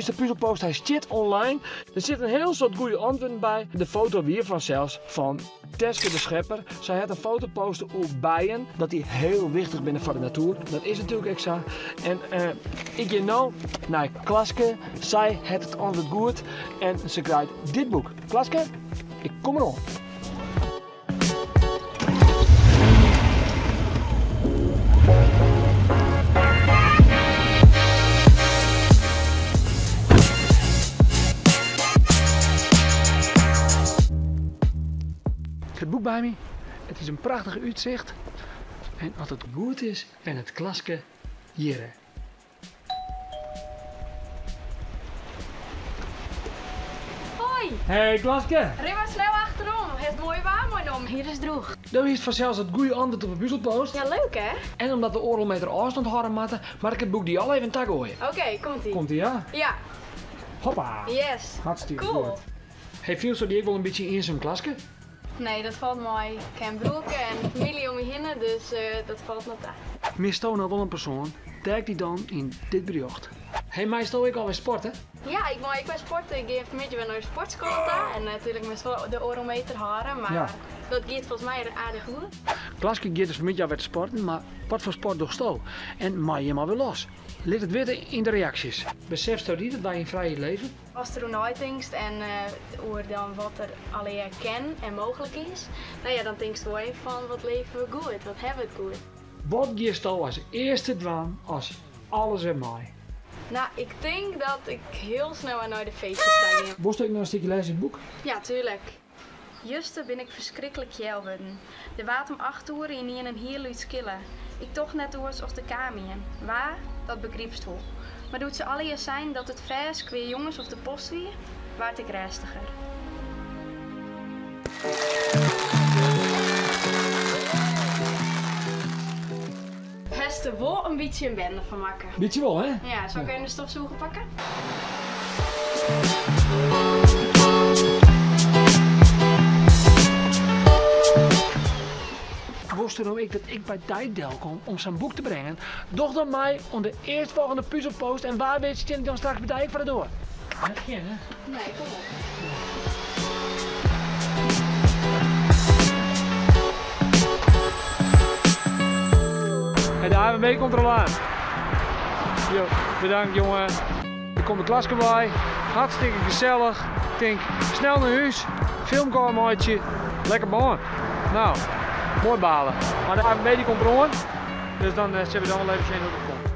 de puzelpost, hy stiet online. Der sit in hiel soad goede antwurden by. De foto wie fansels fan Teske de Schepper. Sy hat in foto poste oer bijen, dat dy hiel wichtich binne foar de natoer. Dat is natuerlik ek sa. En uh, ik gean no nei Klaske. Sy hat it antwurd goed en se krijt dit boek. Klaske, ik kom deroan. Ik ha it boek by my. It is in prachtich útsicht. En as it goed is, wennet Klaske hjirre. Hoi! Hey Klaske! Rin mar snel achterom, hast moai waar meinommen. Hjir is drûch. Do hiest fansels it goede antwurd op 'e puzelpost. Ja, leuk hè? En omdat we oardel meter ôfstân hâlde moatte, moat ik it boek dy al even tagoaie. Oké, komt ie. Komt ie, ja? Ja. Hoppa! Yes! Hartstikke Cool! goed. Hey, fielsto dy ek wol in bytsje iensum, Klaske? Nee, dat falt mei. Ik ha in broerke en famylje om my hinne, dus dat falt noch ta. Misto no wol in persoan? Tag dy dan yn dit berjocht. Hey, meisto ek alwer sporte? Ja, ik mei ek wer sporte. Ik gean fanmiddei wer nei de sportskoalle ta en natuerlik moatst wol de oardel meter hâlde, mar dat giet folgens my aardich goed. Klaske giet dus fanmiddei alwer te sporten, mar wat foar sport dochsto? En mei jim alwer los? Lit it witte yn de reaksjes. Besefsto dy dat wy yn frijheid leve? Ast deroer neitinkst en oer dan wat der allegear kin en mooglik is, no ja, dan tinkst wol even fan wat leve we goed, wat hawwe we it goed. Wat giesto as earste dwaan as alles wer mei? No, ik tink dat ik hiel snel wer nei de feestjes ta gean. Wolsto ek noch in stikje lêze út it boek? Ja, tuerlik. Juster bin ik ferskriklik kjel wurden. Der waard om acht oere ynienen hiel lûd skille. Ik tocht net oars of der kaam ien. Wa? Dat begrypst wol. Mar doe't se allegear seinen dat it fêst kweajonges of de post wie, waard ik rêstiger. Hast der wol in bytsje in bende fan makke. Bytsje wol, hè? Ja, sil ik even de stofsûger pakke? Wolsto no ek dat ik by dy delkom om sa'n boek te bringen? Doch dan mei oan de earstfolgjende puzelpost en wa wit stean ik dan straks by dy ek foar de doar. Net gjin, hè? Nee, kom op. Hey, de ANWB komt der al aan. Jo, bedankt jongen. Der komt de Klaske wei. Hartstikke gesellich. Ik tink, snel nei hús, filmke ôfmeitsje, lekker bân. No, moai bale. Mar de ANWB dy komt der oan, dus dan sille we dan wol even sjen hoe't it komt.